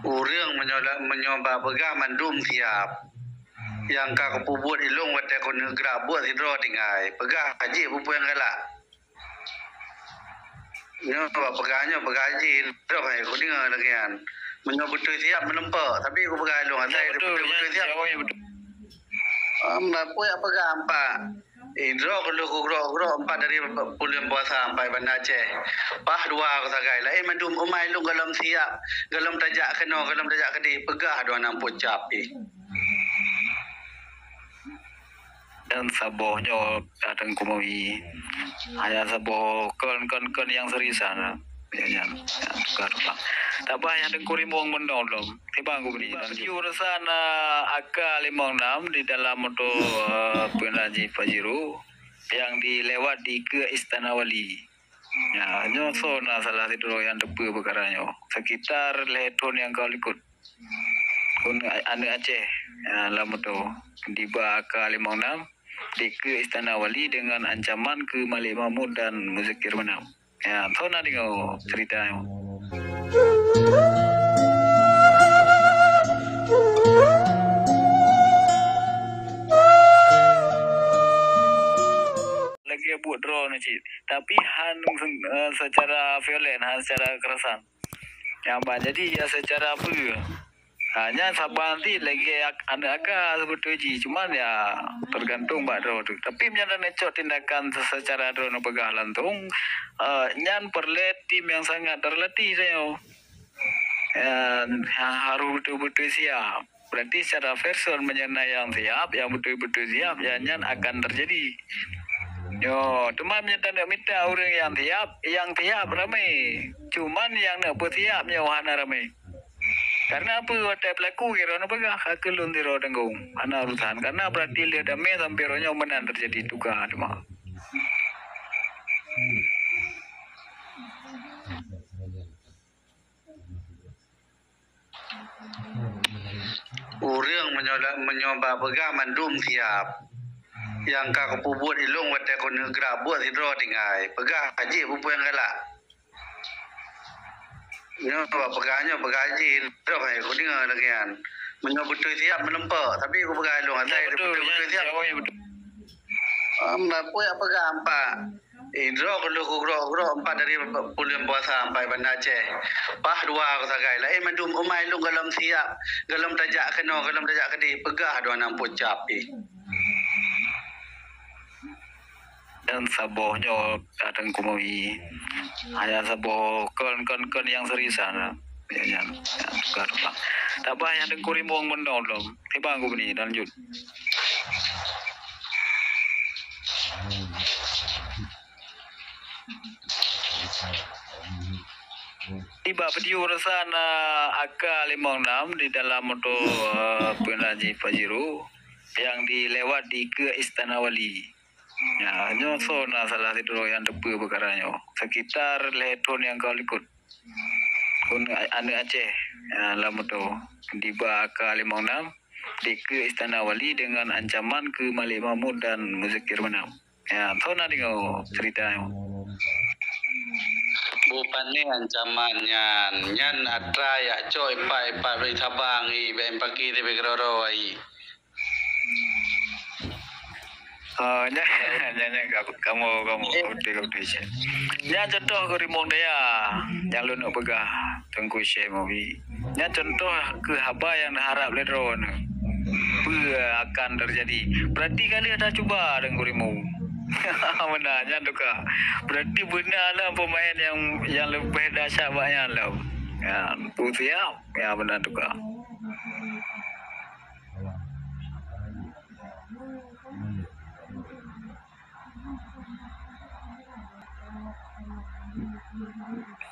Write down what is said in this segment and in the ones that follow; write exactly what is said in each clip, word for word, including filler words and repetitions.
Ureuëng meunyoe la-, meunyoe bak peugah mandum siab. Nyang ka kupeubuet ilong watée keuneuk gerak buet sidroe tinggai. Peugah jih peue-peue nyang galak. Nyoe bak peugah nyoe peugah jih, droe hai kudeungoe lagée nyan. Meunyoe beutôi siab meuleumpok, tapi kupeugah ilong asai beutôi, beutôi siab. Am, peue nyang peugah ampak. Eh, droe keuloh kugrok-grok ampak dari buleuen puasa ampak Banda Aceh. Paih dua kusagai. Laén mandum umat ilong gohlom siab, gohlom tajak keunoe, gohlom tajak keudeh. Peugah dua nam pucap pih. Dan saboh nyoe ka Teungku Mawi. Hanya saboh kon, kon, kon nyang seriusan. Ya, ya, ya, tukar, tukar. Tabah nyang Teungku Rimueng meunoe lom. Tiba aku beri. Tiba video urusan, ah, A K lima enam di dalam moto, ah, penaji Pajero yang dilewat di ke Istana Wali. Ya, nyoe soe na salah sidroe nyang teupeu peukara nyoe. Sekitar lhée thon nyang ka likot. Kon a-, aneuk Aceh, ya, lam moto. Tiba A K lima enam di ke Istana Wali dengan ancaman ke Malik Mahmud dan Muzakir Manaf. Ya, soe na deungoe cerita nyoe. Lagée buet droe nyoe cit, tapi han, eh, secara violent, han secara kekerasan. Nyang ban jadi ya secara apa? Ha, nyan saban ti lagée ak-, aneuk A K sebetul jih, cuman ya tergantung bak droe tu. Tapi meunyoe na cok tindakan se-, secara droe neupeugah langsung, eh, nyan peureulée tim nyang sangat terlatih sayoe. Ya, ha-, harôh beutôi-beutôi siab. Berarti secara versi meunyoe na nyang siab, nyang beutôi-beutôi siab, ya nyan akan terjadi. Yo, teuma meunyoe taneuk mita ureuëng nyang siab, nyang siab ramé. Cuman nyang neuk peusiab nyoe hana ramé. Karena apa? Watée pelaku kira neupeugah, "Ka keu lôn sidroe tanggong." Hana urusan. Karena berarti lheueh damé sampai roh nyoe meunan terjadi tuka teuma. Ureuëng meunyoe la-, meunyoe bak peugah mandum siab. Nyang ka kupeubuet ilong watée keuneuk gerak buet sidroe tinggai. Peugah jih peue-peue nyang galak. Nyoe bak peugah nyoe peugah jih, droe hai kudeungoe lagée nyan. Meunyoe beutôi siab meuleumpok, tapi kupeugah ilong asai beutôi, beutôi siab. Am, peue nyang peugah ampak. Eh, droe keuloh kugrok-grok ampak dari buleuen puasa ampak Banda Aceh. Paih dua kusagai. Laén mandum umat ilong gohlom siab, gohlom tajak keunoe, gohlom tajak keudeh. Peugah dua nam pucap pih. Dan saboh nyoe ka Teungku Mawi. Hanya saboh kon, kon, kon nyang seriusan. Ya, ya, ya, tukar, tukar. Tabah nyang Teungku Rimueng meunoe lom. Tiba aku beri, lanjut. Tiba video urusan, eh, A K lima enam di dalam moto, eh, penaji Pajero yang dilewat di ke Istana Wali. Ya, nyoe soe na salah sidroe nyang teupeu peukara nyoe. Sekitar lhée thon nyang ka likot. Kon a-, aneuk Aceh, ya, lam moto. Tiba A K lima enam di ke Istana Wali dengan ancaman ke Malik Mahmud dan Muzakir Manaf. Ya, soe na deungoe cerita nyoe. Bukan ni ancaman nyan. Nyan atra yak cok ipak-ipak beri Sabang i, bek pagi di bek roro ai. Oh, nyan, nyan, nyan, kamu, kamu, kamu, kamu, kamu, kamu, nyan contoh keu Rimueng Daya nyang lôn neuk peugah, Teungku Syekh Mawi. Nyan contoh keu haba nyang neuharab lé droeneuh. Peue akan teujadi? Berarti ka lheueh tacuba Teungku Rimueng. Meunan, nyan tuka. Berarti beuna na peumaén nyang, nyang leubeh dahsyat bak nyan lom. Ya, tu siap. Ya, meunan tuka.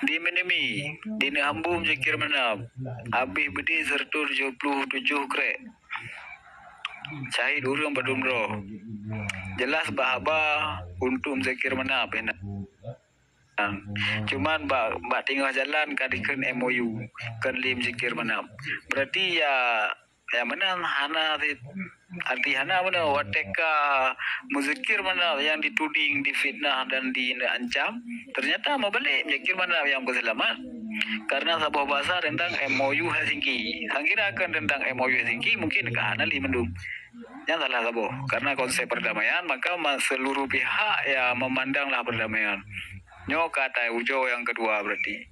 Di Minimi, di Neuhambu Muzakir Manaf, habéh beudé seratus tujuh puluh tujuh krek. Syahid ureuëng padum droe. Jeulaih bak haba untuk Muzakir Manaf, eh, na. Cuman bak, bak teungoh jalan ka dikheun M O U, kon lé Muzakir Manaf. Berarti ya, ya meunan hana si-, arti hana meunan watée ka Muzakir Manaf nyang dituding, difitnah dan diancam, ternyata meubalek Muzakir Manaf nyang peuseulamat. Karena saboh basa teuntang M O U Helsinki. Sangkira kan teuntang M O U Helsinki mungkin ka hana lé mandum. Nyan salah saboh. Karena konsep perdamaian, maka ma-, seluruh pihak ya memandanglah perdamaian. Nyoe kata ujoe nyang keudua berarti.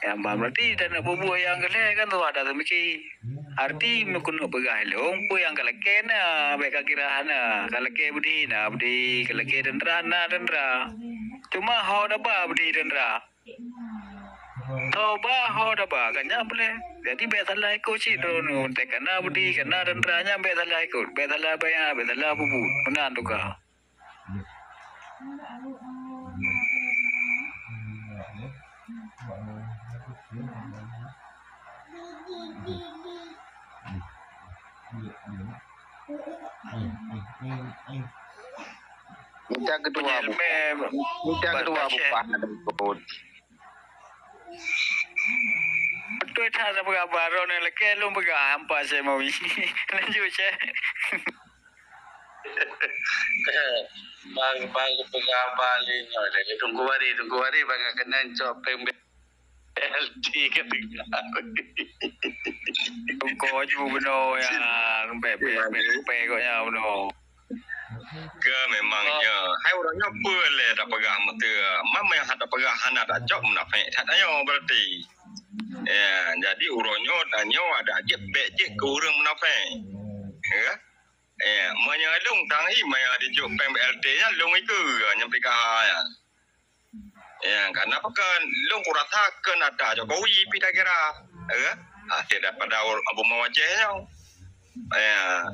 Nyang ba berarti dan nak bubuet nyang keulhèe kan tu ada seumiké. Arti meukeunong peugah ilong, peue nyang ka lakèe na, bèk ka kira hana. Ka lakèe beudhi na beudhi, ka lakèe teuntara na teuntara. Cuma ho daba beudhi teuntara. Toba ho daba, kan nyan boleh. Jadi bèk salah ikot cit droeneuh. Teuka na beudhi, ka na teuntara nyan bèk salah ikot. Bèk salah bayar, bèk salah bubuet. Meunan tuka. Mita keudua buka. Mita keudua buka. Beutôi that sapeue haba droeneuh lakèe lôn peugah hampa Syekh Mawi. Lanjut, Syekh. Bang, bang, peugah haba lé nyoe lé. Teungku Wari, Teungku Wari, bang, keunan cok péng B L T ka teungoh. Teungku aju bunoe ya, bèk, bèk, bèk, bèk kok ya bunoe. Ke memang ya. Hai ureueng nyoe peue lé tapeugah meuteue. Mam nyang hana tapeugah hana tacok munafék that nyoe berarti. Ya, jadi uroe nyoe tanyoe ada jeuet bèk jeuet keu ureueng munafék. Ya. Ya, meunyoe lôn tang hi meunyoe dijok péng B L T nyan lôn ikeue nyan P K H nyan. Ya, karena pakon lôn kurasa keu ata Jokowi pi takira. Ya. Ah, tidak pada Abu Mawaceh nyoe. Ya.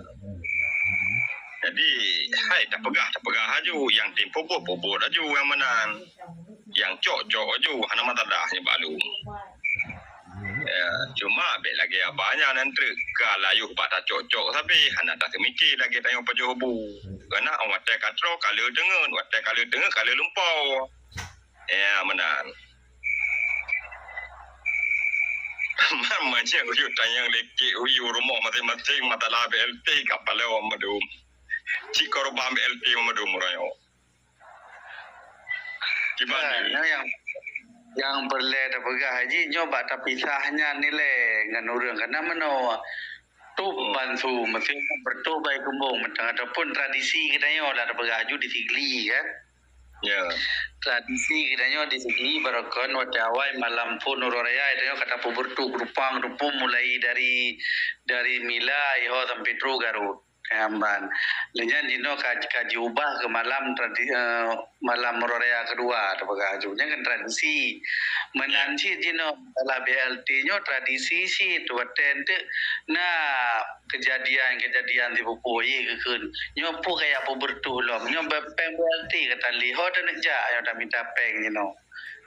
Jadi, hai tapeugah, tapeugah laju, nyang tem peubuet, peubuet laju nyang meunan. Nyang cok, cok laju, hana masalah nibak lôn. Ya, cuma bèk lagèe abah nyan treuk ka layuh bak tacok-cok sabe, hana taseumiké lagèe tanyoe pajoh bu. Karena watèe ka troh ka le teungeut, watèe ka le teungeut ka le lumpoe. Ya, meunan. Mama cek uyuek tanyong lé kek uyuek rumoh maséng-maséng masalah B L T ka palèe wan meudum. Cit korban B L T wan meudum uroe nyoe. Kiban nyoe nyang, nyang peureulèe tapeugah jih nyoe bak tapisah nyan nilai ngon ureueng kana meunoe. Tôb bansu, meusé beutôb bak keumbông mantong ataupun tradisi geutanyoe lah tapeugah aju di Sigli kan. Ya. Tradisi geutanyoe di Sigli barokon watèe awai malam phôn uroe raya tanyoe ka tapeubeureutu keudupang-keudupung mulai dari, dari mila iho sampai troh garot. Nyang ban. Lé nyan jinoe ka, ka jiubah keu malam tradi-, eh, malam uroe raya keudua tapeugah aju. Nyan kan tradisi. Meunan cit jinoe dalam B L T nyoe tradisi cit watèe enteuk na kejadian-kejadian sipupu ye geukheun. Nyoe peue kaya peubeureutoh lom. Nyoe bèk péng B L T ka talé ho taneuk jak nyoe tamita péng jinoe.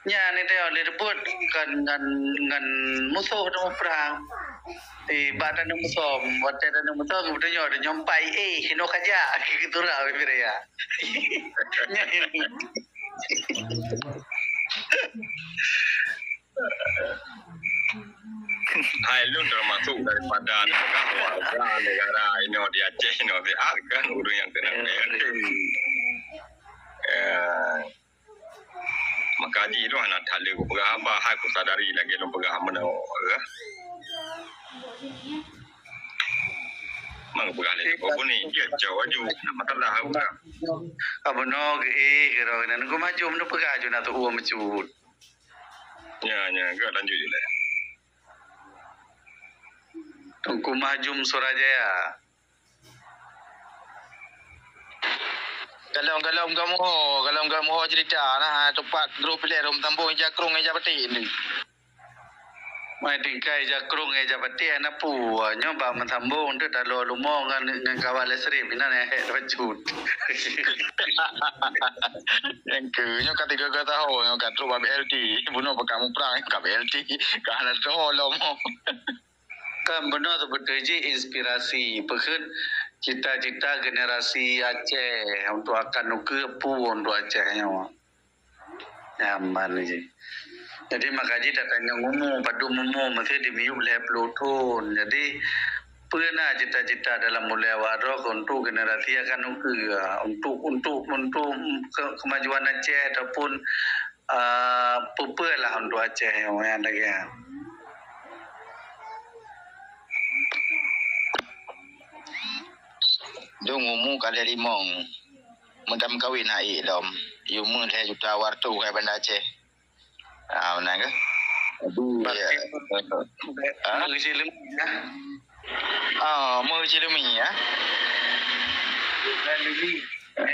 Nyan itu yang direbut kan ngan, ngan musuh tengah perang. Eh, bak tanah musuh, watèe tanah musuh, kebetulan nyoe ada nyampai, eh, kena kaja, gitu lah, bibir ya. Hai, lôn termasuk daripada negara, warga negara inoe di Aceh inoe sihat kan, ureueng nyang kena P L T. Ya. Maka jih lôn hana that lé kupeugah haba, hai kusadari lagèe lôn peugah meunoe. Mang peugah lé kupeugah ni, ya, jauh aju. Nama telah aku peugah. Apa no ke eh, kira kena nunggu maju, menu peugah aju nak tu uang mecut. Ya, ya, enggak lanjut je lah. Tengku Mahjum Surajaya. Galom-galom gamuho, galom gamuho cerita nah, tepat grup pilih rom sambung ija krung ija petik ni. Mai tingkai ija krung ija petik na pu, nyoe bak meusambung tu talo lumo ngan, ngan kawan listrik, ina neh hek bacut. Yang ke, nyoe ka tiga-tiga tahun, nyoe ka trok bak B L T, bunoe pekan muprang ka B L T, ka hana troh lomo. Kan beuna seubeutôi jih inspirasi, peukheun cita-cita generasi Aceh untuk akan ukeue peue untuk Aceh nyoe. Nyaman jih. Jadi maka jih tatanyong umu, padum umu meusti dimiyueb lhèe ploh thon. Jadi peue na cita-cita dalam ulèe awak droe untuk generasi akan ukeue, untuk, untuk, untuk ke-, kemajuan Aceh ataupun Ah, peue-peue lah untuk Aceh nyang lagèe nyan. Dong umu ka lhèe limong. Meutameukawen hai lom. Yue meu'ah lhèe juta wartu keu Banda Aceh. Ah, meunan keuh? Jadi, berarti ya. Ha? Meucilemi, ya. Ah, meucilemi, ya. Meucilemi.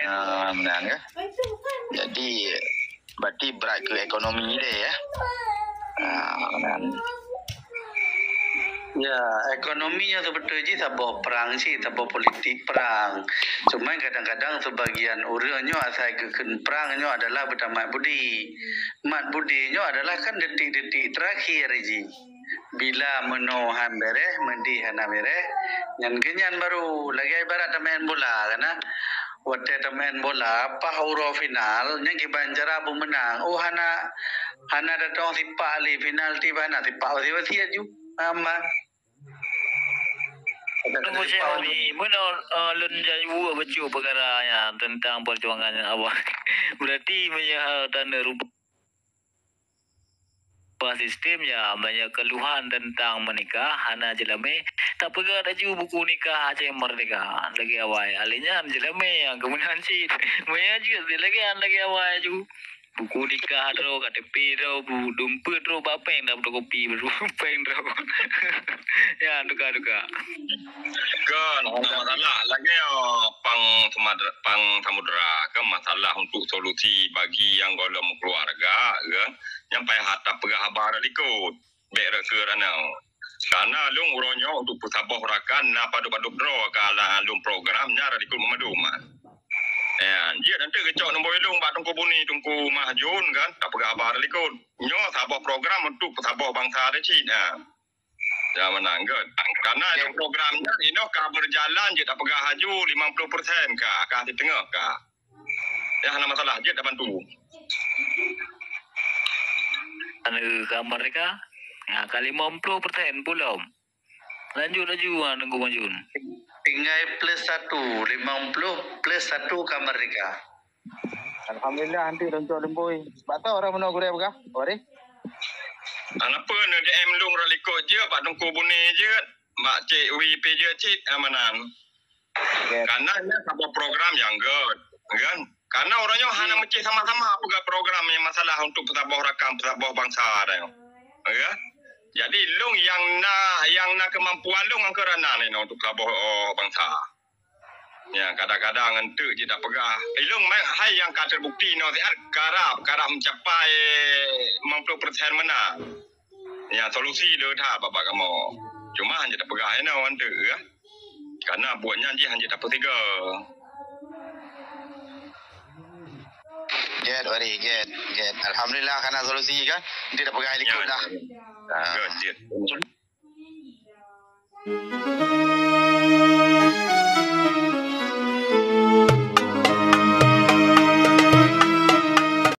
Ah, meunan keuh? Jadi, berarti brat keu ekonomi deh, ya. Ah, meunan. Ya, ekonomi nyoe seubeutôi jih saboh prang cit, saboh politik prang. Cuma kadang-kadang sebagian ureueng nyoe asai geukheun prang nyoe adalah beutamat budi. Mat budi nyoe adalah kan detik-detik terakhir jih. Bila meunoe han bèrèh, meudeh hana bèrèh, nyan keuh nyan baru lagèe ibarat tameu'en bola kan na. Watèe tameu'en bola, paih uroe final, nyan kiban cara beumeunang. Oh, hana, hana datang sipak lé penalti, bah hana sipak wasiet-wasiet ju. Aman. Tunggu Syekh Romi, meunoe, eh, lôn jaweueb bacut peukara nyan teuntang peujuangan awak. Berarti meunyoe, eh, taneuh rubah sistem, ya, banyak keluhan teuntang meunikah, hana jeulamé. Tapeugah laju buku nikah Aceh Merdeka lagèe awai. Alèh nyan jeulamé nyang keumeunan cit. Meunyoe jeuet lagèe nyan lagèe awai laju. Buku nikah droe, K T P droe, bu-, dumpet droe, bak péng dah fotokopi baru péng droe. Ya, tuka-tuka. Kan, hana masalah. Lagèe, oh, pang Sumadra, pang Samudra, kan masalah untuk solusi bagi nyang gohlom keuluwarga, kan. Nyang payah tapeugah haba rot likot. Bèk rot keu ranau. Karena lôn uroe nyoe untuk peusaboh rakan na padub-padub droe ka lôn program nyan rot likot meumandum. Ya, jeuet nanti geucok nombor lôn bak Teungku Buni, Teungku Mahjun kan, tapeugah haba rot likot. Nyoe saboh program untuk peusaboh bansa teuh cit. Ha. Ya, meunan, kan. Karena lôn program nyan inoe ka berjalan jeuet tapeugah laju limong ploh persen ka, ka siteungoh ka. Ya, hana masalah, jeuet tabantu. Anu, ka Merdeka? Ha, ka limong ploh persen pulom. Lanjut laju, ha, Teungku Mahjun. Tinggai plus satu, limong ploh plus satu ka Merdeka. Alhamdulillah, nanti lôn cok leumbôi. Bak toh ureueng meunoe gurèe peugah, Waréh? Anapa na D M lôn rot likot jeuet, bak Teungku Buni jeuet, bak Cik Wi pih jeuet cit, ha, meunan. Oke. Karena nyan saboh program nyang göt, kan? Karena ureueng nyoe hana meucih sama-sama peugah program nyang masalah untuk peusaboh rakan, peusaboh bansa dah nyoe. Ya. Jadi lôn nyang na, nyang na keumampuan lôn ngon keuranan inoe untuk peusaboh, oh, bansa. Ya, kadang-kadang enteuk jih tapeugah. Ilôn meunan hai nyang ka teubukti nyoe siat karab, karab meucapai limong ploh persen meunan. Ya, solusi le that bak kamoe. Cuma hana tapeugah inoe enteuk, ya. Karena buet nyan jih hana tapeusigoe. Gèt, Waréh, gèt, gèt. Alhamdulillah, ka na solusi kan. Nanti tapeugah likot dah. Ya, ya. Ah. Gèt, gèt.